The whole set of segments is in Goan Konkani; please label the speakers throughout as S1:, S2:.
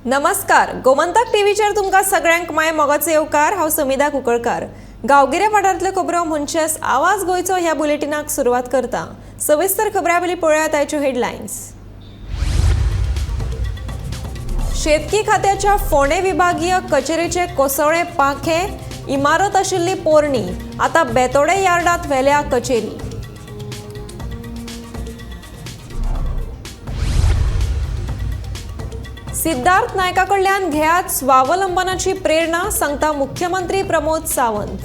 S1: नमस्कार, गोमंतक टीव्हीचेर तुमकां सगळ्यांक माय मोगाचो येवकार. हांव समिधा कुंकळकार. गांवगिऱ्या वाठारांतल्यो खबरो म्हणचेच आवाज गोंयचो ह्या बुलेटिनाक सुरवात करता. सविस्तर खबरां पयलीं पळोवया आयच्यो हेडलायन्स. शेतकी खात्याच्या फोंडें विभागीय कचेरेचे कोसळ्ळे पांखे, इमारत आशिल्ली पोरणी, आतां बेतोडे यार्डांत व्हेल्या कचेरी. सिद्धार्थ नायका कडल्यान घेयात स्वावलंबनाची प्रेरणा, सांगता मुख्यमंत्री प्रमोद सावंत.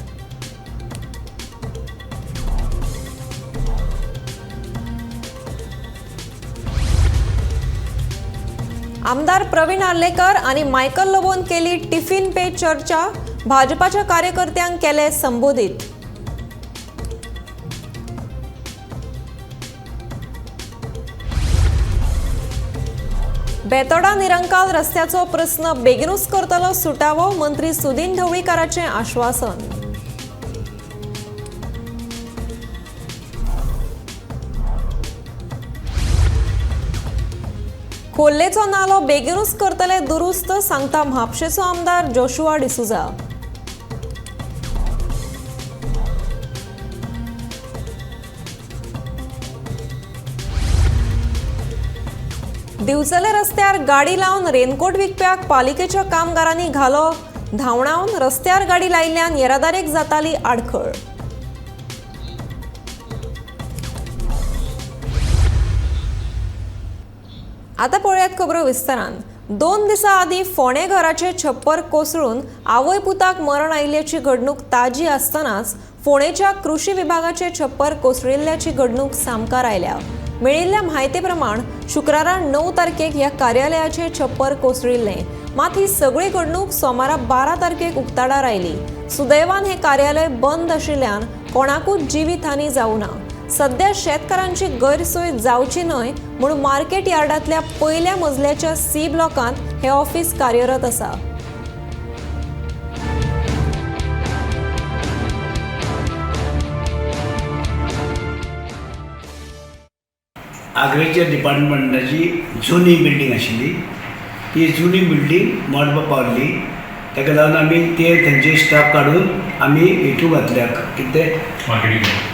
S1: आमदार प्रवीण आर्लेकर आनी मायकल लोबोन केली टिफिन पे चर्चा, भाजपाच्या कार्यकर्त्यांक केले संबोधित. बेतोडा निरंकाल रस्त्याचो प्रस्न बेगीनूच करतलो सुटावो, मंत्री सुदिन ढवळीकाराचें आश्वासन. खोर्लेचो नालो बेगीनूच करतले दुरुस्त, सांगता म्हापशेचो आमदार जोशुआ डिसुजा. दिवचले रस्त्यार गाडी लावन रेनकोट विकप्याक पालिकेच्या कामगारांनी घालो धांवणावन, रस्त्यार गाडी लायिल्ल्यान येरादारीक जाताली आडखळ. आतां पळयात खबरो विस्तारान. 2 दिसां आदीं फोंडें घराचें छप्पर कोसळून आवय पुताक मरण आयिल्ल्याची घडणूक ताजी आसतनाच फोंडेच्या कृषी विभागाचें छप्पर कोसळिल्ल्याची घडणूक सामकार आयल्या. मेळिल्ल्या म्हायती प्रमाण शुक्रारा 9 तारखेक ह्या कार्यालयाचें छप्पर कोसळिल्लें. मात ही सगळी घडणूक सोमारा 12 तारखेक उक्ताडार आयली. सुदैवान हें कार्यालय बंद आशिल्ल्यान कोणाकूच जिवीत हानी जावना. सध्या शेतकारांची गैरसोय जावची न्हय म्हणून मार्केट यार्डांतल्या पयल्या मजल्याच्या सी ब्लॉकांत हें ऑफिस कार्यरत आसा.
S2: आग्रेचर डिपार्टमेंटाची जुनी बिल्डींग आशिल्ली, ती जुनी बिल्डींग मोडपा पावली. ताका लागून आमी ते थंयचे स्टाफ काडून आमी हेतू घातल्या, कितें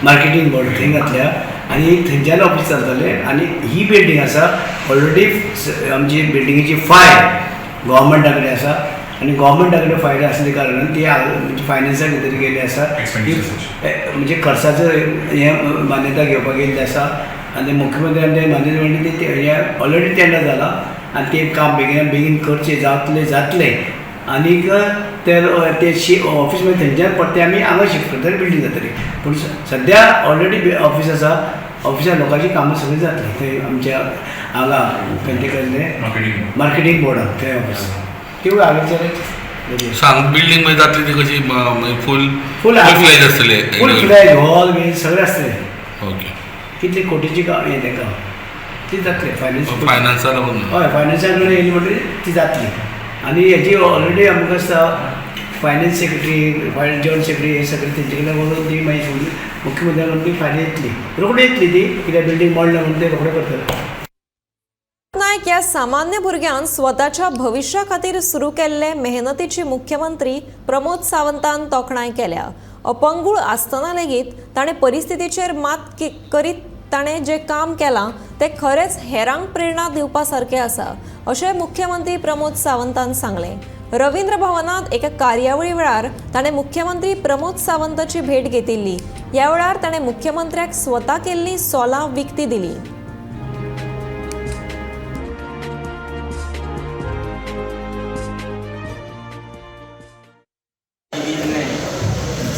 S2: मार्केटींग बोर्ड थंय घातल्या आनी थंयच्यान ऑफीस चलतालें. आनी ही बिल्डींग आसा ऑलरेडी आमची बिल्डिंगेची फायल गव्हर्मेंटा कडेन आसा आनी गव्हर्मेंटा कडेन फायल आसल्या कारणान ती म्हणजे फायनान्सा भितर गेल्ली आसा, म्हणजे खर्चाचो हें मान्यता घेवपाक गेल्ली आसा. आनी मुख्यमंत्र्यान ते मान्यता म्हणटा ते हें ऑलरेडी टेंडर जाला आनी तें काम बेगिना बेगीन करचें जातलें जातलें. आनीक ते ऑफिस मागीर थंयच्यान परतें आमी हांगा शिफ्ट करतले, बिल्डींग जातली. पूण सद्या ऑलरेडी ऑफिस आसा, ऑफिसांत लोकांची कामां सगळीं जातलीं थंय आमच्या हांगा खंयचे कसलें मार्केटींग बोर्डाक थंय ऑफिस तिवूय हांगासर
S3: सांग बिल्डींग मागीर जातली ती कशी फूल
S2: फूल
S3: फ्लॅज आसतले,
S2: फूल फ्लॅज हॉल बी सगळें आसतलें.
S3: ओके,
S2: कितले कोटीची हें ताका ती जातली फायनान्स
S3: फायनान्सा लागून
S2: हय फायनान्सा कडेन येयली म्हणटकीर ती जातली. आनी हेजी ऑलरेडी आमकां आसता फायनान्स सेक्रेटरी, जॉयंट सेक्रेटरी हे सगळे तेंचे कडेन वचून ती मागीर मुख्यमंत्र्या कडेन ती फायन येतली, रोखडी येतली ती, कित्याक बिल्डींग मोडल्या म्हणून ते रोखडे करतले.
S1: नायक ह्या सामान्य भुरग्यान स्वताच्या भविश्या खातीर सुरू केल्ले मेहनतीची मुख्यमंत्री प्रमोद सावंतान तोखणाय केल्या. अपंगूळ आसतना लेगीत ताणें परिस्थितीचेर मात करीत ताणें जें काम केलां तें खरेंच हेरांक प्रेरणा दिवपा सारकें आसा, अशें मुख्यमंत्री प्रमोद सावंतान सांगलें. रवींद्र भवनांत एका कार्यावळी वेळार ताणें मुख्यमंत्री प्रमोद सावंताची भेट घेतिल्ली. ह्या वेळार ताणें मुख्यमंत्र्याक स्वता केल्लीं सोलां विकती दिली.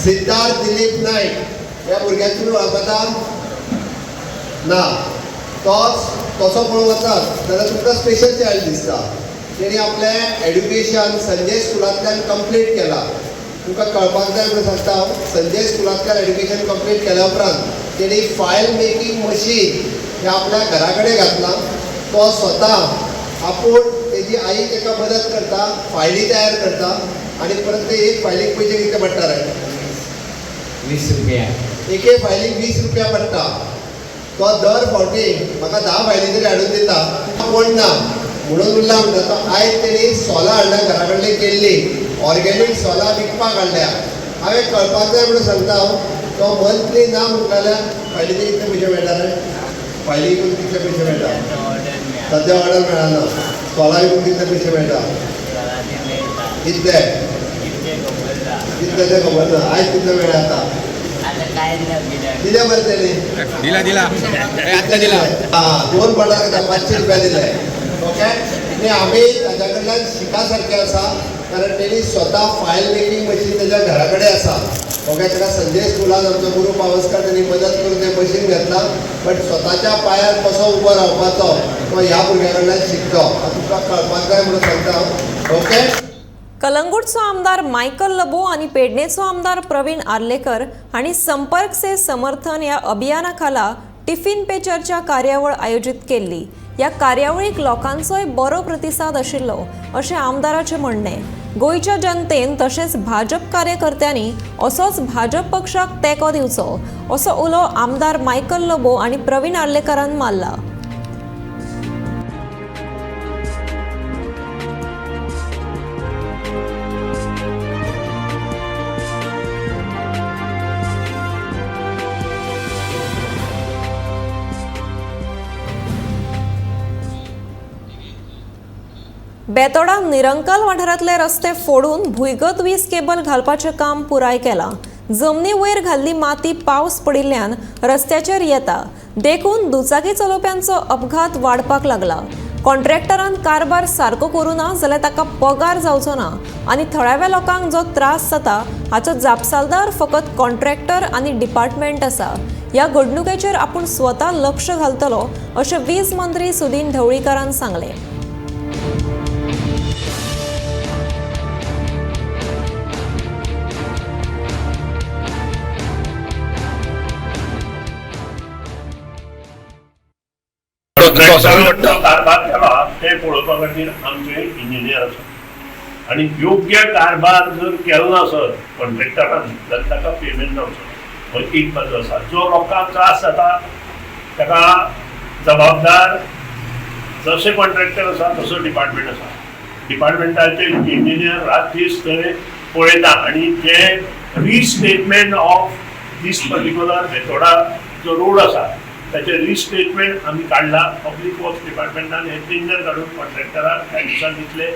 S4: सिद्धार्थ दिलीप नायक ह्या भुरग्याक तुमी वळखता ना? तोच तसो पळोवंक वचात जाल्यार तुमकां स्पेशल चायल्ड दिसता. तेणी आपलें एड्युकेशन संजय स्कुलांतल्यान कंप्लीट केलां. तुमकां कळपाक जाय म्हणून सांगता हांव, संजय स्कुलांतल्यान एड्युकेशन कंप्लीट केल्या उपरांत तेणी फायल मेकींग मशीन हें आपल्या घरा कडेन घातलां. तो स्वता आपूण तेजी आई ताका मदत करता, फायली तयार करता आनी परत ते एक फायलीक पयशे कितले पडटा रे?
S5: 20 रुपया.
S4: एके फायलीक 20 रुपया पडटा. तो दर फावटी म्हाका 10 फायली तरी हाडून दिता. कोण ना म्हणून उरला म्हणटा तो. आयज तेणी सोलां हाडल्या, घरा कडले केल्ली ऑर्गेनीक सोलां विकपाक हाडल्या. हांवें कळपाक जाय म्हणून सांगता हांव, तो मंथली ना म्हणटा जाल्यार फायली कितले पयशे मेळटा रे? फायली विकून कितले पयशे मेळटा? सद्या ऑर्डर मेळना. सोलां विकून कितले पयशे मेळटा? कितले कितले ते खबर ना. आयज कितले मेळ्ळे आतां? दिले बरें तेणी
S5: दिला दिला आत्ता दिला.
S4: हां, 2 पडाक 500 रुपया दिले. ओके, आनी आमी ताच्या कडल्यान शिका सारकें आसा, कारण तेणी स्वता फायल मेकींग मशीन तेज्या घरा कडेन आसा. ओके, ताका संजय स्कुलान आमचो गुरू पावसकर तेणी मदत करून तें मशीन घेतलां. बट स्वताच्या पांयार कसो उबो रावपाचो तो ह्या भुरग्या कडल्यान शिकलो. आतां तुमकां कळपाक जाय म्हणून सांगता हांव. ओके,
S1: कलंगूटचो आमदार मायकल लोबो आनी पेडणेचो आमदार प्रवीण आर्लेकर हांणी संपर्क से समर्थन ह्या अभियाना खाला टिफिन पे चर्चा कार्यावळ आयोजीत केल्ली. ह्या कार्यावळीक लोकांचोय बरो प्रतिसाद आशिल्लो अशें आमदाराचें म्हणणें. गोंयच्या जनतेन तशेंच भाजप कार्यकर्त्यांनी असोच भाजप पक्षाक तेंको दिवचो असो उलो आमदार मायकल लोबो आनी प्रवीण आर्लेकरान मारला. बेतोडा निरंकाल वाठारांतले रस्ते फोडून भुंयगत वीज केबल घालपाचें काम पुराय केलां. जमनी वयर घाल्ली माती पावस पडिल्ल्यान रस्त्याचेर येता, देखून दुचाकी चलोवप्यांचो अपघात वाडपाक लागला. कॉन्ट्रॅक्टरान कारभार सारको करूं ना जाल्यार ताका पगार जावचो ना आनी थळाव्या लोकांक जो त्रास जाता हाचो जापसालदार फकत कॉन्ट्रॅक्टर आनी डिपार्टमेंट आसा. ह्या घडणुकेचेर आपूण स्वता लक्ष घालतलो अशें वीज मंत्री सुदिन ढवळीकारान सांगलें.
S6: कारभार केला ते पळोवपा खातीर आमचे इंजिनियर आसा आनी योग्य कारभार जर केलो ना आसत कॉन्ट्रॅक्टरान जाल्यार ताका पेमेंट जावचो. हो एक बाजू आसा. जो लोकांक त्रास जाता ताका जबाबदार जशे कॉन्ट्रॅक्टर आसा तसो डिपार्टमेंट आसा. डिपार्टमेंटाचे इंजिनियर रात दीस थंय पळयता आनी जे restatement of this particular Betora जो रोड आसा ताचें रिस्टेटमेंट आमी काडला. पब्लीक वर्क्स डिपार्टमेंटान हें टेंडर काडून कॉन्ट्रॅक्टराक कांय दिसान दितले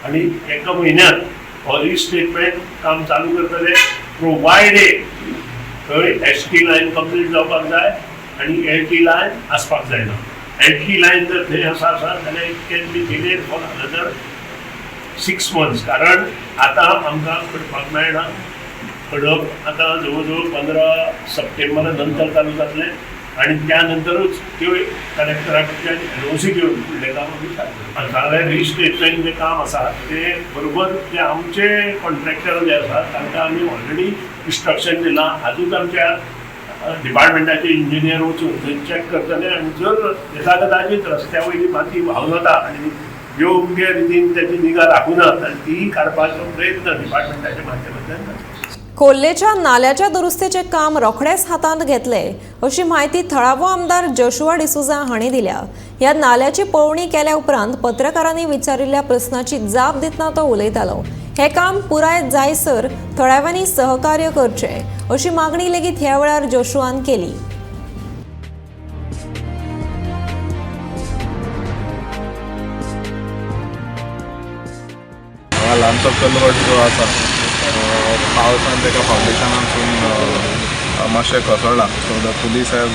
S6: आनी एका म्हयन्यात हो रिस्टेटमेंट काम चालू करतले, प्रोवायडेड थंय एस टी लायन कंप्लीट जावपाक जाय आनी एल टी लायन आसपाक जायना. एल टी लायन जर थंय आसा आसा जाल्यार it can be delayed for another 6 months, कारण आतां आमकां करपाक मेळना. खडप आतां जवळ जवळ 15 सप्टेंबरा नंतर चालू जातलें आनी त्या नंतरूच त्यो कलेक्टरा कडल्यान एनओसी घेवन फुडलें काम आमी चालू. जाल्यार रिस्टेटमेंट जें काम आसा तें बरोबर जे आमचे कॉन्ट्रॅक्टर जे आसा तांकां आमी ऑलरेडी इन्स्ट्रक्शन दिलां. आजूच आमच्या डिपार्टमेंटाचे इंजिनियर वचून थंय चॅक करतले आनी जर यथा कदाचीत रस्त्या वयली माती व्हांवन वता आनी योग्य रितीन ताची निगा राखूना जाल्यार ती काडपाचो प्रयत्न डिपार्टमेंटाच्या माध्यमांतल्यान जातलो.
S1: कोल्हेच्या नाल्याच्या दुरुस्तेचें काम रोखडेंच हातांत घेतले अशी म्हायती थळावो आमदार जोशुआ डिसोझा हांणी दिल्या. ह्या नाल्याची पळोवणी केल्या उपरांत पत्रकारांनी विचारिल्ल्या प्रस्नाची जाप दितना तो उलयतालो. हें काम पुराय जायसर थळाव्यांनी सहकार्य करचें अशी मागणी लेगीत ह्या वेळार जोशुआन केली.
S7: ल्हानसो कलवट जो आसा पावसान ताका फावंडेशनासून मातशें कोसळ्ळा. So the police have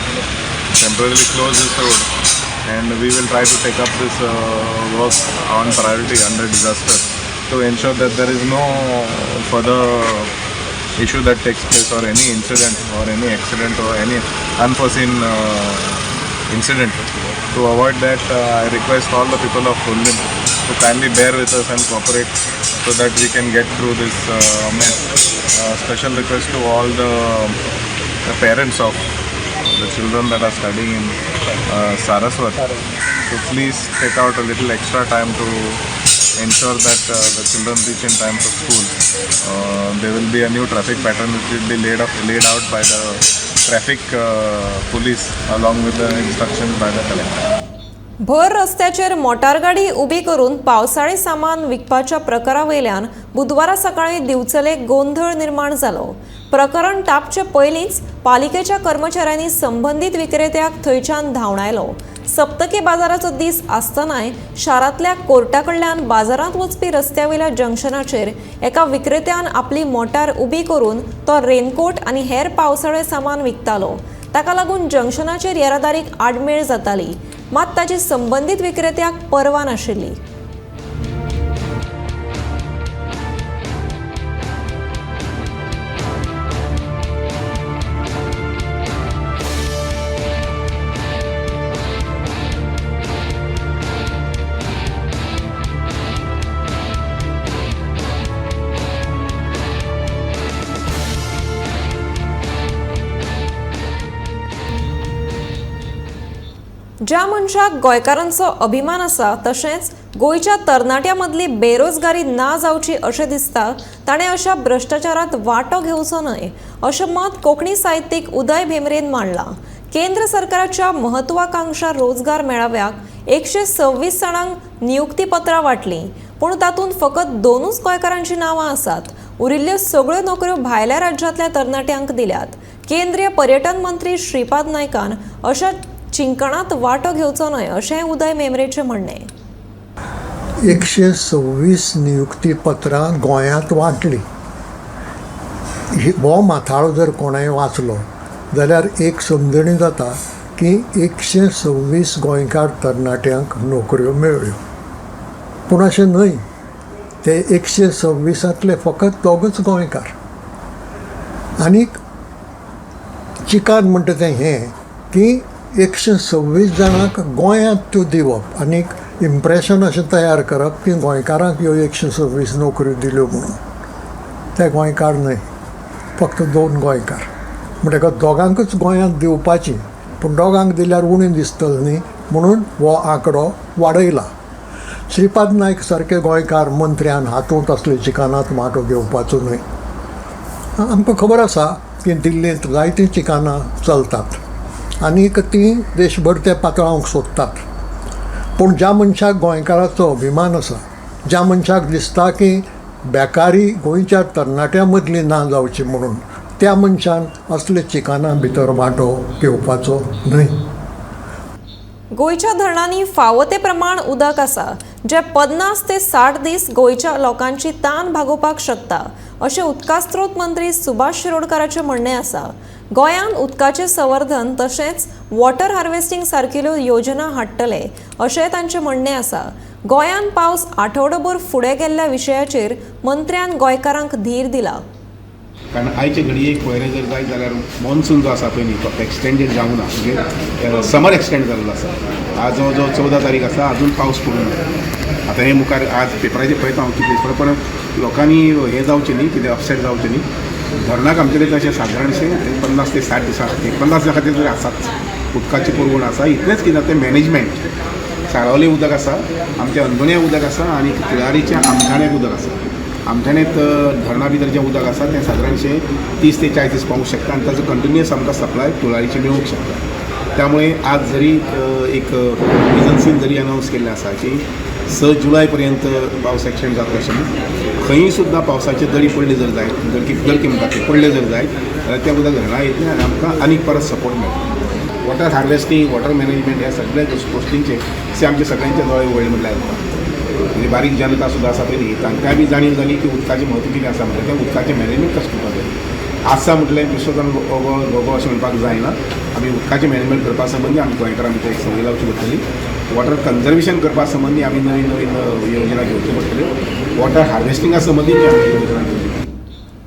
S7: temporarily close this road and we will try to take up this work on priority under disaster to ensure that there is no further issue that takes place or any incident or any accident or any unforeseen incident. To avoid that, I request all the people of Khorlim to kindly bear with us and cooperate so that we can get through this mess. Special request to all the parents of the children that are studying in Saraswat to please take out a little extra time to ensure that the children reach in time for school. There will be a new traffic pattern which will be laid out by the traffic police along with the instructions by the collector.
S1: भर रस्त्याचेर मोटारगाडी उबी करून पावसाळी सामान विकपाच्या प्रकारा वयल्यान बुधवारा सकाळी दिवचले गोंधळ निर्माण जालो. प्रकरण तापचे पयलींच पालिकेच्या कर्मचाऱ्यांनी संबंदीत विक्रेत्याक थंयच्यान धांवडायलो. सप्तकी बाजाराचो दीस आसतनाय शारांतल्या कोर्टा कडल्यान बाजारांत वचपी रस्त्या वयल्या जंक्शनाचेर एका विक्रेत्यान आपली मोटार उबी करून तो रेनकोट आनी हेर पावसाळे सामान विकतालो. ताका लागून जंक्शनाचेर येरादारीक आडमेळ जाताली. मात ताची संबंदीत विक्रेत्याक पर्वा नाशिल्ली. ज्या मनशाक गोंयकारांचो अभिमान आसा तशेंच गोंयच्या तरणाट्यां मदली बेरोजगारी ना जावची अशें दिसता ताणें अशा भ्रश्टाचारांत वांटो घेवचो न्हय अशें मत कोंकणी साहित्यीक उदय भेंब्रेन मांडलां. केंद्र सरकाराच्या महत्वाकांक्षा रोजगार मेळाव्याक 126 जाणांक नियुक्तीपत्रां वांटलीं, पूण तातूंत फकत 2 गोंयकारांचीं नांवां आसात. उरिल्ल्यो सगळ्यो नोकऱ्यो भायल्या राज्यांतल्या तरणाट्यांक दिल्यात. केंद्रीय पर्यटन मंत्री श्रीपाद नायकान अशा चिंकणात वांटो घेवचो न्हय अशें उदय भेंब्रेचें म्हणणें.
S8: 126 नियुक्तीपत्रां गोंयांत वांटली. हो माथाळो जर कोणेंय वाचलो जाल्यार एक समजणी जाता की 126 गोंयकार तरणाट्यांक नोकऱ्यो मेळ्ळ्यो. पूण अशें न्हय, ते 126 फकत 2 गोंयकार. आनीक चिकान म्हणटा तें हें की 126 जाणांक गोंयांत त्यो दिवप आनीक इम्प्रेशन अशें तयार करप की गोंयकारांक ह्यो 126 नोकऱ्यो दिल्यो म्हणून. ते गोंयकार न्हय, फक्त 2 गोंयकार. म्हणटकच दोगांकूच गोंयांत दिवपाची, पूण दोगांक दिल्यार उणी दिसतली न्ही म्हणून हो आंकडो वाडयला. श्रीपाद नायक सारके गोंयकार मंत्र्यान हातूंत असले चिकानांत वांटो घेवपाचो न्हय. आमकां खबर आसा की दिल्लींत जायतीं चिकानां चलतात आनीक तीं देशभर ते पातळावंक सोदतात. पूण ज्या मनशाक गोंयकाराचो अभिमान आसा, ज्या मनशाक दिसता की बेकारी गोंयच्या तरणाट्यां मदली ना जावची म्हणून, त्या मनशान असले चिकानां भितर वांटो घेवपाचो न्हय.
S1: गोंयच्या धरणांनी फावो ते प्रमाण उदक आसा, जे 50 ते 60 दीस गोंयच्या लोकांची तान भागोवपाक शकता अशें उदकास्रोत मंत्री सुभाष शिरोडकाराचें म्हणणें आसा. गोंयांत उदकाचें संवर्धन तशेंच वॉटर हार्वेस्टिंग सारकिल्यो योजना हाडटले अशें तांचें म्हणणें आसा. गोंयांत पावस आठवडोभर फुडें गेल्ल्या विशयाचेर मंत्र्यान गोंयकारांक धीर दिला.
S9: कारण आयचे घडयेक पळयलें जर जायत जाल्यार मॉन्सून जो आसा पळय न्ही तो एक्सटेंडेड जावंक ना, म्हणजे समर एक्सटेंड जाल्लो आसा. आज जवळ जवळ 14 तारीख आसा, अजून पावस पडूंक ना. आतां हे मुखार आज पेपराचेर पळयता हांव कितें, पण लोकांनी हें जावचें न्ही, कितें अपसेट जावचें न्ही. धरणाक आमचे कडेन तशें सादारणशें 50 ते 60 दिसां खातीर, 50 दिसां खातीर तरी आसाच उदकाची पुरवण आसा. इतलेंच कितें तें मॅनेजमेंट. साळावले उदक आसा, आमच्या अंदुण्या उदक आसा आनी तिळारीच्या आमठाण्याक उदक आसा. आमठाण्यांत धरणा भितर जें उदक आसा तें सादारणशें 30 ते 40 दीस पावूंक शकता आनी ताचो कंटिन्युअस आमकां सप्लाय तिळारीचे मेळूंक शकता. त्यामुळे आज जरी एक एजन्सीन जरी अनावन्स केल्लें आसा की 6 जुलय पर्यंत पावस एक्सटेंड जातलो अशें न्ही, खंयी सुद्दां पावसाचे दडी पडले जर जायत, दडकी म्हणटा ते पडले जर जायत जाल्यार त्या उदक धरणां येतलें आनी आमकां आनीक परत सपोर्ट मेळटलो. वॉटर हार्वेस्टींग, वॉटर मॅनेजमेंट ह्या सगळ्या गोश्टींचेर अशें आमचे सगळ्यांचे दोळे उगडले म्हटल्यार जाता. म्हणजे बारीक जनता सुद्दां आसा पळय न्ही, तांकांय बी जाणीव जाली की उदकाचें म्हत्व कितें आसा, म्हणल्यार तें उदकाचें मॅनेजमेंट कशें करपाक जाय. आसा म्हटलें विश्वजान ओगो गोगो अशें म्हणपाक जायना. आमी उदकाचें मॅनेजमेंट करपा संबंदी आमी गोंयकारां भितर एक संवय लावची पडटली. वॉटर कन्जर्वेशन करपा संबंदी आमी नवीन नवीन योजना घेवच्यो पडटल्यो. वॉटर हार्वेस्टिंगा संबंदी आमी योजना घेवच्यो.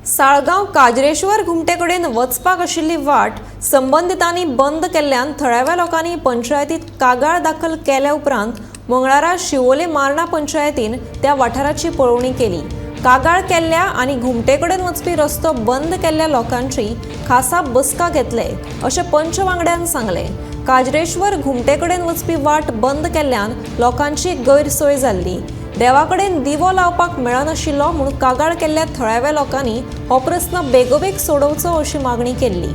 S1: साळगांव काजरेश्वर घुमटे कडेन वचपाक आशिल्ली वाट संबंदितांनी बंद केल्ल्यान थळाव्या लोकांनी पंचायतीत कागाळ दाखल केल्या उपरांत मंगळारा शिवोले मार्ना पंचायतीन त्या वाठाराची पळोवणी केली. कागाळ केल्ल्या आनी घुमटे कडेन वचपी रस्तो बंद केल्ल्या लोकांची खासा बसका घेतले अशें पंच वांगड्यान सांगलें. काजरेश्वर घुमटे कडेन वचपी वाट बंद केल्ल्यान लोकांची गैरसोय जाल्ली. देवा कडेन दिवो लावपाक मेळनाशिल्लो म्हूण कागाळ केल्ल्या थळाव्या लोकांनी हो प्रस्न बेगोबेग सोडोवचो अशी मागणी केल्ली.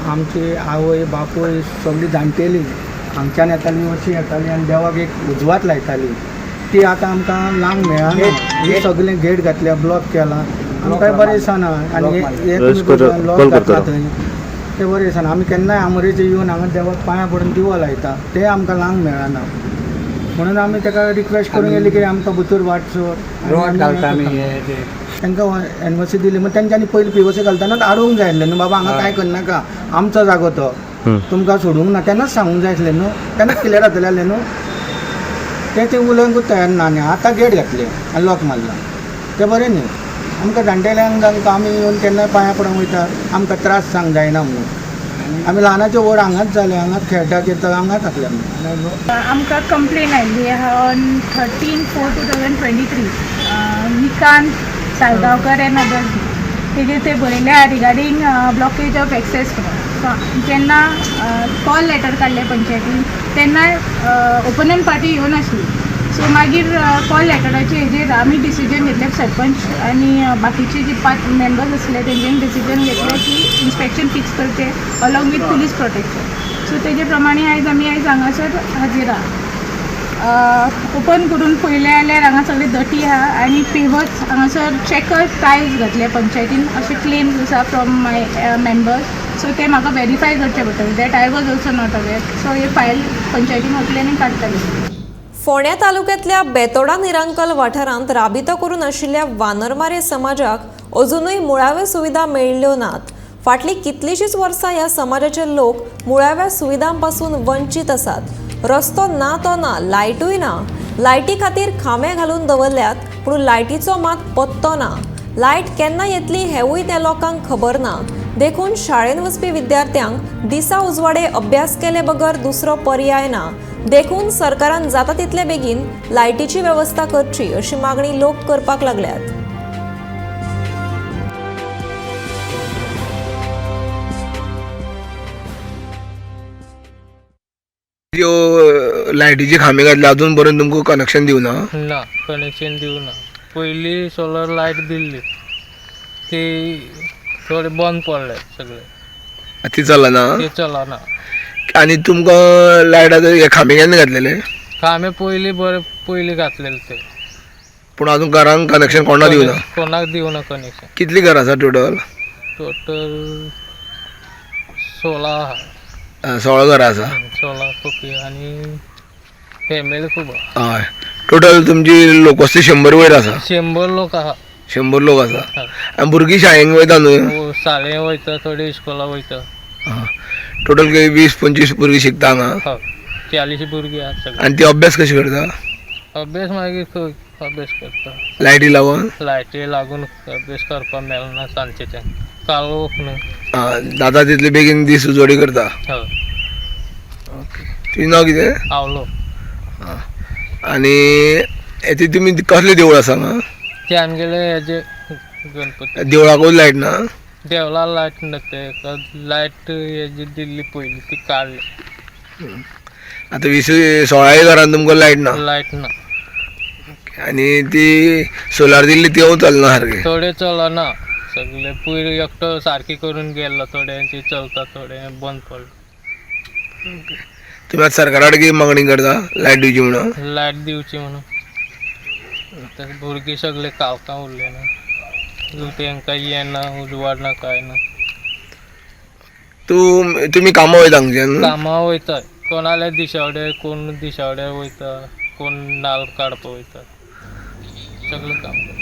S10: आमची आवय बापूय सगळीं जाणटेली हांगच्यान येताली, अशी येताली आनी देवाक एक उजवात लायताली. ती आतां आमकां लांग मेळना. हे सगळें गेट घातल्या, ब्लॉक केला, आमकां बरें दिसना. आनी हे लॉक घातला थंय, तें बरें दिसना. आमी केन्नाय आमोरेचेर येवन हांगा देवाक पांयां पडून दिवो लायता, तें आमकां लांग मेळना. म्हणून आमी ताका रिक्वेस्ट करूंक गेली की आमकां भितर वाट सोड. तांकां एनओसी दिली, मग तेंच्यांनी पयलीं पीओसी घालतना आडोवंक जाय आसलें न्हू, बाबा हांगा कांय करनाका, आमचो जागो तो, तुमकां सोडूंक ना, तेन्नाच सांगूंक जाय आसलें न्हू, तेन्नाच क्लियर जातलें आसलें न्हू. ते ते उलोवंकूच तयार ना. आनी आतां गेट घातले आनी लॉक मारला, तें बरें न्ही. आमकां जाणटेल्यांक जांकां आमी येवन केन्नाय पांयां पडूंक वयता, आमकां त्रास जावंक जायना म्हणून. आमी ल्हानाचे व्हड हांगाच जाले, हांगाच खेळटा खेळटा हांगाच आसले आमी.
S11: आमकां कंप्लेन आयिल्ली आहा on 13/4/2023, Nikant Salgaonkar and others. तेजेर ते बरयले आहा regarding blockage of access road. So जेन्ना कॉल लेटर काडले पंचायतीन तेन्ना ओपोनंट पार्टी येवनासली. सो मागीर कॉल लेटराचे हेजेर आमी डिसिजन घेतले, सरपंच आनी बाकीचे जे 5 मेंबर्स आसले तेंच्यांनी डिसिजन घेतले की इन्स्पेक्शन फिक्स करचें along with police protection. So तेजे प्रमाणे आयज आमी आयज हांगासर हाजीर आहा. ओपन करून पळयलें जाल्यार हांगा सगळे दटी आहा आनी पेवर्स हांगासर चॅकर टायल्स घातले पंचायतीन अशे क्लेम्स आसा फ्रॉम my members. सो ते म्हाका वेरीफाय करचे पडटले, that I was also not aware. So hey file पंचायतीन वतले आनी काडटले.
S1: फोंड्या तालुक्यांतल्या बेतोडा निरांकल वाठारांत राबितो करून आशिल्ल्या वानरमारे समाजाक अजुनूय मुळाव्यो सुविधा मेळिल्ल्यो नात. फाटलीं कितलींशींच वर्सां ह्या समाजाचे लोक मुळाव्या सुविधां पासून वंचीत आसात. रस्तो ना तो ना, लायटूय ना. लायटी खातीर खांबे घालून दवरल्यात, पूण लायटीचो मात पत्तो ना. लायट केन्ना येतली हेवूय त्या लोकांक खबर ना. देखून शाळेंत वचपी विद्यार्थ्यांक दिसा उजवाडे अभ्यास केले बगर दुसरो पर्याय ना. देखून सरकारान जाता तितले बेगीन लायटीची वेवस्था करची अशी मागणी लोक करपाक लागल्यात.
S12: त्यो लायटीचे खांबे घातले अजून पर्यंत तुमकां कनेक्शन दिवना?
S13: ना, कनेक्शन दिवना. पयली सोलर लायट दिल्ली ती थोडे बंद पडले सगळे,
S12: ती चलना,
S13: ती चलना.
S12: आनी तुमकां लायट आतां हे खांबे केन्ना घातलेले?
S13: खांबे पयली बरे पयली घातलेले ते,
S12: पूण अजून घरांक कनेक्शन कोणाक दिवना?
S13: कोणाक दिवना कनेक्शन.
S12: कितली घरां आसा टोटल?
S13: टोटल 16 आहा.
S12: 16 घरां आसा.
S13: 16 खोपी आनी फॅमिली खूब आहा.
S12: हय, टोटल तुमची लोकवस्ती 100 वयर आसा?
S13: 100 लोक आहा.
S12: 100 लोक आसा. आनी भुरगीं शाळेंत वयता न्हू?
S13: शाळेंत वयता, थोडे इस्कोला वयता.
S12: टोटल 20-25 भुरगीं शिकता हांगा?
S13: हय, 40 भुरगीं आहात सगळीं.
S12: आनी ती अभ्यास कशी करता?
S13: अभ्यास मागीर खंय अभ्यास करता,
S12: लायटी लागून?
S13: लायटी लागून अभ्यास करपाक मेळना सांजचे, काळोख न्हू.
S12: जाता तितले बेगीन दीस उजवाडी करता.
S13: हय.
S12: तुजें नांव कितें?
S13: आवलो.
S12: आनी ती तुमी कसलें देवूळ आसा हांगा?
S13: ते आमगेले हेजे गणपती
S12: देवळाकूच लायट ना?
S13: देवळा लायट ना, ते लायट हेजी दिल्ली पयली ती काडली.
S12: आतां 20-16 घरान तुमकां लायट ना?
S13: लायट ना.
S12: आनी ती सोलार दिल्ली ती चलना सारकी?
S13: थोडे चलना सगळे, पयर एकटो सारकी करून गेल्लो, थोड्यांची चलता, थोडे बंद पडले.
S12: तुमी आतां सरकारा कडेन कितें मागणी करता? लायट दिवची म्हणून?
S13: लायट दिवची म्हणून. भुरगीं सगळे काळखां उरले ना, तेंकां येना, उजवाड ना, कांय ना.
S12: तुमी कामां वयता हांगच्यान?
S13: कामां वयता, कोणाल्या दिसावड्यार, कोण दिसावड्यार वयता, कोण नाल्ल काडपाक वयता, सगळें काम करता.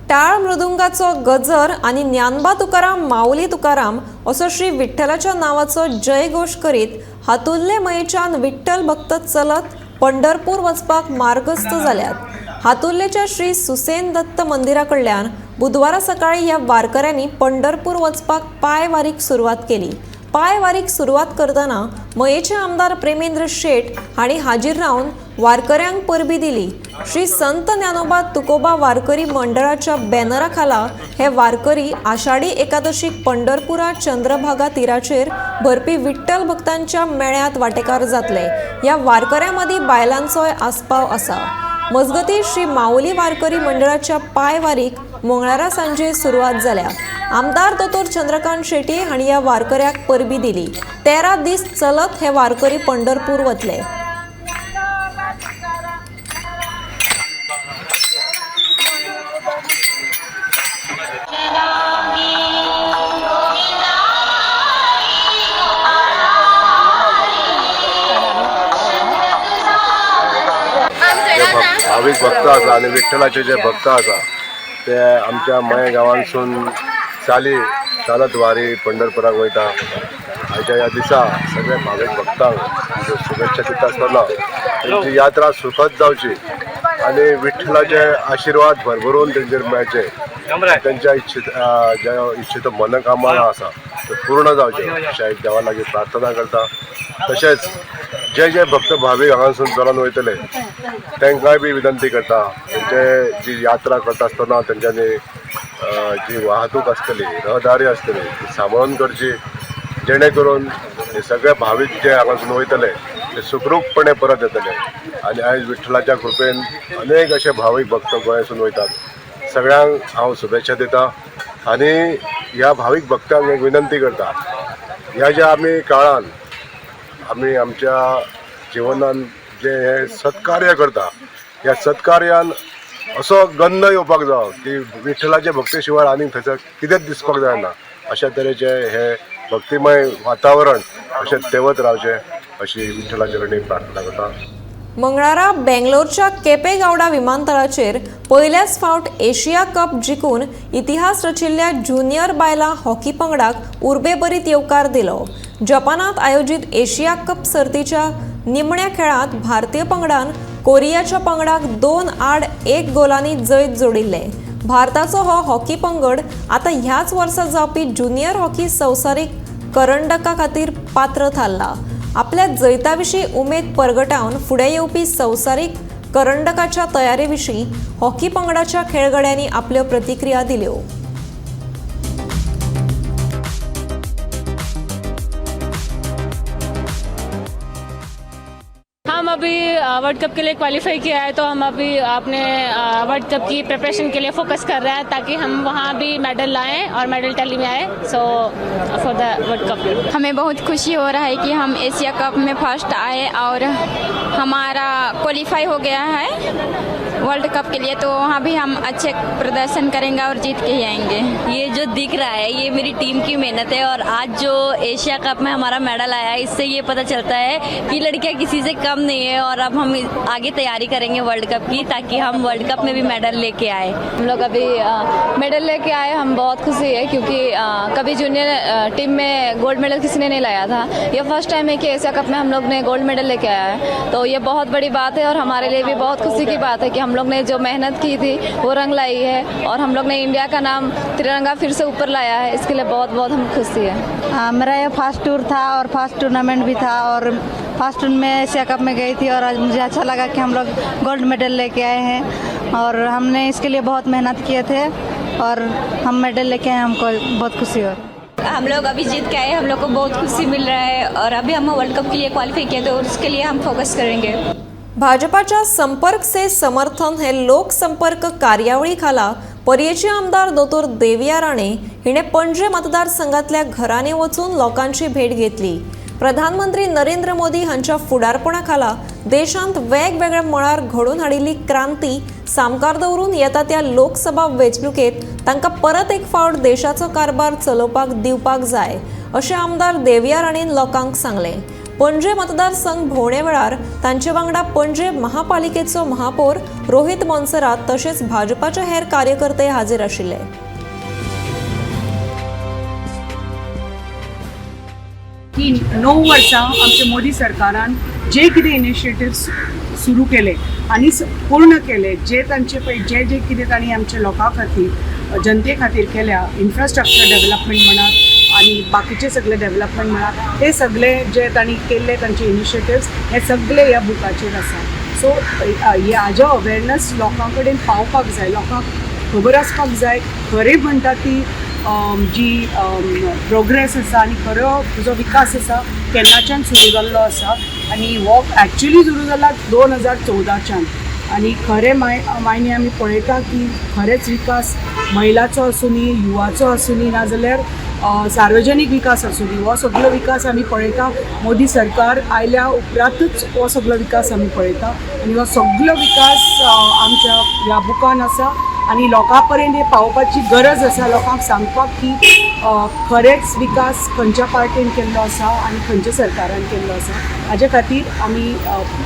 S1: टाळ मृदुंगाचो गजर आनी ज्ञानबा तुकाराम माऊली तुकाराम असो श्री विठ्ठलाच्या नावाचो जयघोश करीत हातुल्ले मयेच्यान विठ्ठल भक्त चलत पंढरपूर वचपाक मार्गस्थ जाल्यात. हातुर्लेच्या श्री सुसेन दत्त मंदिरा कडल्यान बुधवारा सकाळी ह्या वारकऱ्यांनी पंढरपूर वचपाक पांयवारीक सुरवात केली. पांयवारीक सुरवात करतना मयेचे आमदार प्रेमेंद्र शेट हांणी हाजीर रावन वारकऱ्यांक परबी दिली. श्री संत ज्ञानोबा तुकोबा वारकरी मंडळाच्या बॅनरा खाला हे वारकरी आषाढी एकादशीक पंढरपुरा चंद्रभागा तिराचेर भरपी विठ्ठल भक्तांच्या मेळ्यांत वाटेकार जातले. ह्या वारकऱ्यां मदीं बायलांचोय आस्पाव आसा. मजगतीं श्री माऊली वारकरी मंडळाच्या पांयवारीक मंगळारा सांजे सुरवात जाल्या. आमदार दोतोर चंद्रकांत शेट्ये हांणी ह्या वारकऱ्याक परबी दिली. 13 दीस चलत हे वारकरी पंढरपूर वतले.
S14: भावीक भक्त आसा आनी विठ्ठलाचे जे भक्त आसा ते आमच्या मये गांवांसून चालत वारी पंढरपुराक वयता. आयच्या ह्या दिसा सगळे भावीक भक्तांक शुभेच्छा दिता आसतना तेंची यात्रा सुखद जावची आनी विठ्ठलाचे आशिर्वाद भरभरून तेंचेर मेळचे, तेंच्या इच्छित ज्या इच्छित मनोकामना आसा ते पूर्ण जावचे अशें देवा लागीं प्रार्थना करता. तशेंच जे जे भक्त भावीक हांगासून चलोन वयतले तांकांय बी विनंती करता, तेंचे जी यात्रा करता आसतना तेंच्यांनी जी वाहतूक आसतली, रहदारी आसतली ती सांबाळून करची, जेणे करून हे सगळे भावीक जे हांगासून वयतले ते सुखरूपपणे परत येतले. आनी आयज विठ्ठलाच्या कृपेन अनेक अशे भावीक भक्त गोंयासून वयतात. सगळ्यांक हांव शुभेच्छा दिता आनी ह्या भावीक भक्तांक एक विनंती करता, ह्या ज्या आमी काळान आमी आमच्या जिवनान जे हे सत्कार्य करता ह्या सत्कार्यान असो गंध येवपाक जावो की विठ्ठलाचे भक्ती शिवाय आनीक थंयसर कितेंच दिसपाक जायना. अशा तरेचे हे भक्तिमय वातावरण अशें तेवत रावचें अशी विठ्ठलाचे कडेन प्रार्थना करता.
S1: मंगळारा बेंगलोरच्या केपेगावडा विमानतळाचेर पयल्याच फावट एशिया कप जिखून इतिहास रचिल्ल्या ज्युनियर बायलां हॉकी पंगडाक उर्बेभरीत येवकार दिलो. जपानांत आयोजीत एशिया कप सर्तीच्या निमण्या खेळांत भारतीय पंगडान कोरियाच्या पंगडाक 2-1 गोलांनी जैत जोडिल्लें. भारताचो हो हॉकी पंगड आतां ह्याच वर्सा जावपी ज्युनियर हॉकी संवसारीक करंडका खातीर पात्र थारला. आपल्या जैता विशीं उमेद परगटावन फुडें येवपी संवसारीक करंडकाच्या तयारे विशीं हॉकी पंगडाच्या खेळगड्यांनी आपल्यो प्रतिक्रिया दिल्यो.
S15: हम अभी वर्ल्ड कप के लिए क्वालिफाई किया है, तो हम अभी अपने वर्ल्ड कप की प्रिपरेशन के लिए फोकस कर रहे हैं ताकि हम वहाँ भी मेडल लाएं और मेडल टैली में आए. So for the world cup
S16: हमें बहुत खुशी हो रहा है कि हम एशिया कप में फर्स्ट आए और हमारा क्वालिफाई हो गया है वर्ल्ड कप के लिए, तो वहाँ भी हम अच्छे प्रदर्शन करेंगे और जीत के ही आएंगे.
S17: ये जो दिख रहा है ये मेरी टीम की मेहनत है और आज जो एशिया कप में हमारा मेडल आया है इससे ये पता चलता है कि लड़कियाँ किसी से कम नहीं है और अब हम आगे तैयारी करेंगे वर्ल्ड कप की ताकि हम वर्ल्ड कप में भी मेडल लेके आए.
S18: हम लोग अभी मेडल लेके आए, हम बहुत खुशी है क्योंकि कभी जूनियर टीम में गोल्ड मेडल किसी ने नहीं लाया था. ये फर्स्ट टाइम है कि एशिया कप में हम लोग ने गोल्ड मेडल लेके आया है, तो ये बहुत बड़ी बात है और हमारे लिए भी बहुत खुशी की बात है कि हम लोग ने जो मेहनत की थी वो रंग लाई है और हम लोग ने इंडिया का नाम तिरंगा फिर से ऊपर लाया है. इसके लिए बहुत बहुत हम खुशी है.
S19: मेरा ये फर्स्ट टूर था और फर्स्ट टूर्नामेंट भी था और फर्स्ट में एशिया कप में गई थी और आज मुझे अच्छा लगा कि हम लोग गोल्ड मेडल लेके आए हैं और हमने इसके लिए बहुत मेहनत किए थे और हम मेडल लेके आए, हमको बहुत खुशी हो रही है.
S17: हम लोग अभी जीत के आए, हम लोग को बहुत खुशी मिल रहा है और अभी हम वर्ल्ड कप के लिए क्वालिफाई किया तो उसके लिए हम फोकस करेंगे.
S1: भाजपाच्या संपर्क से समर्थन हे लोकसंपर्क कार्यावळी खाला पर्येचे आमदार दोतोर देविया राणे हिणे पणजे मतदारसंघातल्या घरांनी वचून लोकांची भेट घेतली. प्रधानमंत्री नरेंद्र मोदी हांच्या फुडारपणा खाला देशांत वेगवेगळ्या मळार घडोवन हाडिल्ली क्रांती सामकार दवरून येता त्या लोकसभा वेंचणुकेत तांकां परत एक फावट देशाचो कारभार चलोवपाक दिवपाक जाय अशें आमदार देविया राणेन लोकांक सांगलें. पणजे मतदारसंघ भोंवणे वेळार तांचे वांगडा पणजे महापालिकेचो महापौर रोहित मोन्सेरात तशेंच भाजपाचे हेर कार्यकर्ते हाजीर आशिल्ले.
S20: की 9 वर्सां आमच्या मोदी सरकारान जे कितें इनिशिएटिव्स सुरू केले आनी पूर्ण केले, जे तांचे पळय जे जे कितें तांणी आमच्या लोकां खातीर जनते खातीर केल्या, इन्फ्रास्ट्रक्चर डेव्हलपमेंट म्हणात आनी बाकीचे सगळे डेव्हलपमेंट म्हणात, ते सगळे जे तांणी केल्ले तांचे इनिशिएटिव्स हे सगळे ह्या बुकाचेर आसा. सो हाजो अवेरनस लोकां कडेन पावपाक जाय, लोकांक खबर आसपाक जाय खरें म्हणटा ती जी प्रोग्रेस आसा आनी खरो जो विकास आसा केन्नाच्यान सुरू जाल्लो आसा आनी हो एक्चुली सुरू जाला 2014च्यान आनी खरें मायने आमी पळयता की खरेंच विकास महिलाचो आसूनी, युवाचो आसूनी, नाजाल्यार सार्वजनीक विकास आसूनी, हो सगळो विकास आमी पळयता. मोदी सरकार आयल्या उपरांतूच हो सगळो विकास आमी पळयता आनी हो सगळो विकास आमच्या ह्या बुकान आसा आनी लोकां पर्यंत हे पावोवपाची गरज आसा. लोकांक सांगपाक की खरेंच विकास खंयच्या पार्टीन केल्लो आसा आनी खंयच्या सरकारान केल्लो आसा. हाजे खातीर आमी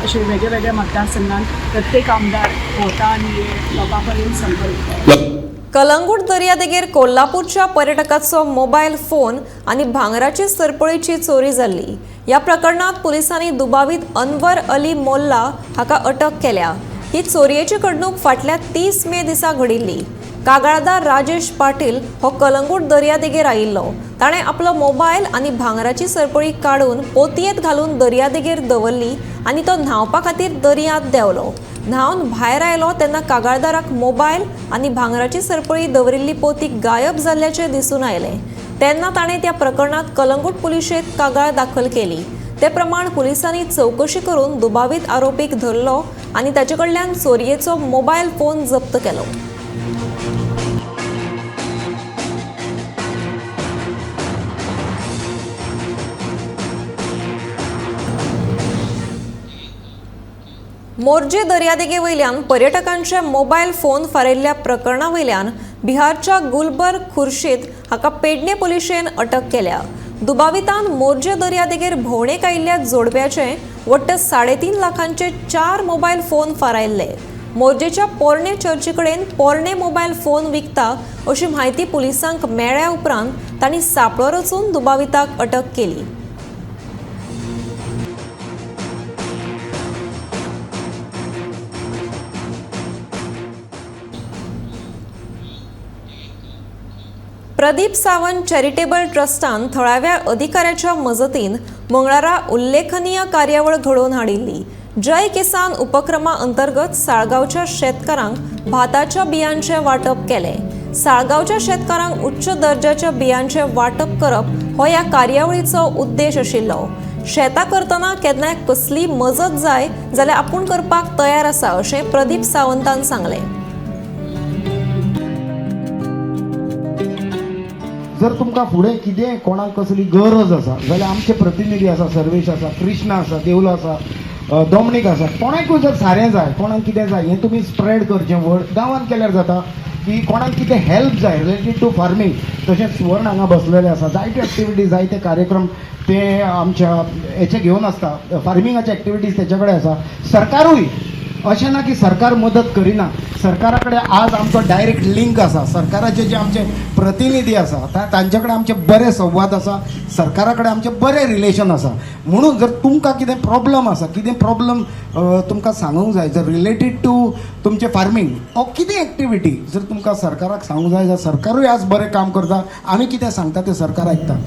S20: अशे वेगळे वेगळ्या मतदारसंघात प्रत्येक आमदार भोंवता आनी हे लोकां पर्यंत संपर्क.
S1: कलंगूट दर्यादेगेर कोल्हापूरच्या पर्यटकाचो मोबायल फोन आनी भांगराची सरपळीची चोरी जाल्ली. ह्या प्रकरणात पुलिसांनी दुबावीत अनवर अली मोल्ला हाका अटक केल्या. ही चोरयेची घडणूक फाटल्या 30 मे दिसा घडिल्ली. कागाळदार राजेश पाटील हो कलंगूट दर्यादेगेर आयिल्लो. ताणें आपलो मोबायल आनी भांगराची सरपळी काडून पोतयेंत घालून दर्यादेगेर दवरली आनी तो न्हांवपा खातीर दर्यांत देंवलो. न्हावन भायर आयलो तेन्ना कागाळदाराक मोबायल आनी भांगराची सरपळी दवरिल्ली पोती गायब जाल्ल्याचें दिसून आयलें. तेन्ना ताणें त्या प्रकरणात कलंगूट पुलिशेंत कागाळ दाखल केली. ते प्रमाण पुलिसांनी चवकशी करून दुबावीत आरोपीक धरलो आनी ताचे कडल्यान चोरयेचो मोबायल फोन जप्त केलो. मोरजे दर्यादेगे वयल्यान पर्यटकांचे मोबायल फोन फारयल्ल्या प्रकरणा वयल्यान बिहारच्या गुलबर खुर्शीद हाका पेडणे पुलिशेन अटक केल्या. दुबावितान मोरजे दर्यादेगेर भोंवडेक आयिल्ल्या जोडप्याचे वट्ट 3.5 लाखांचे 4 मोबायल फोन फारायल्ले. मोरजेच्या पोरणे चर्ची कडेन पोरणे मोबायल फोन विकता अशी म्हायती पुलिसांक मेळ्ळ्या उपरांत तांणी सांपळो रचून दुबाविताक अटक केली. प्रदीप सावंत चॅरिटेबल ट्रस्टान थळाव्या अधिकाऱ्याच्या मजतीन मंगळारा उल्लेखनीय कार्यावळ घडोवन हाडिल्ली. जय किसान उपक्रमा अंतर्गत साळगांवच्या शेतकारांक भाताच्या बियांचें वांटप केलें. साळगांवच्या शेतकारांक उच्च दर्जाच्या बियांचें वांटप करप हो ह्या कार्यावळीचो उद्देश आशिल्लो. शेतां करतना केन्नाय कसली मजत जाय जाल्यार आपूण करपाक तयार आसा अशें प्रदीप सावंतान सांगलें.
S21: जर तुमकां फुडें कितें कोणाक कसली गरज आसा जाल्यार आमचे प्रतिनिधी आसा, सर्वेश आसा, कृष्णा आसा, देवलो आसा, डॉमनीक आसा, कोणाकूय जर सारें जाय, कोणाक कितें जाय, हें तुमी स्प्रेड करचें वर्ड गांवांत केल्यार जाता की कोणाक कितें हेल्प जाय रिलेटेड टू फार्मींग. तशेंच सुवर्ण हांगा बसलेले आसा, जायते एक्टिविटीज, जायते कार्यक्रम ते आमच्या हेचे घेवन आसता, फार्मिंगाचे एक्टिविटीज तेच्या कडेन आसा. सरकारूय अशें ना की सरकार मदत करिना, सरकारा कडेन आज आमचो डायरेक्ट लिंक आसा. सरकाराचे जे आमचे प्रतिनिधी आसा तांचे कडेन आमचे बरे संवाद आसा, सरकारा कडेन आमचे बरे रिलेशन आसा. म्हणून जर तुमकां कितें प्रॉब्लम आसा, कितें प्रॉब्लम तुमकां सांगूंक जाय, जर रिलेटेड टू तुमचें फार्मींग ओ कितें एक्टिविटी जर तुमकां सरकाराक सांगूंक जाय जाल्यार सरकारूय आज बरें काम करता. आमी कितें सांगता तें सरकार आयकता.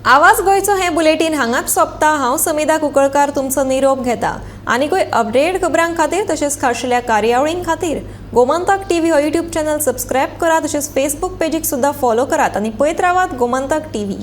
S1: आवाज गोंयचो हें बुलेटीन हांगाच सोंपता. हांव समिधा कुंकळकार तुमचो निरोप घेता. आनीकूय अपडेट खबरां खातीर तशेंच खाशेल्या कार्यावळीं खातीर गोमंतक टीव्ही हो यूट्यूब चॅनल सबस्क्रायब करात, तशेंच फेसबूक पेजीक सुद्दां फॉलो करात आनी पळयत रावात गोमंतक टीव्ही.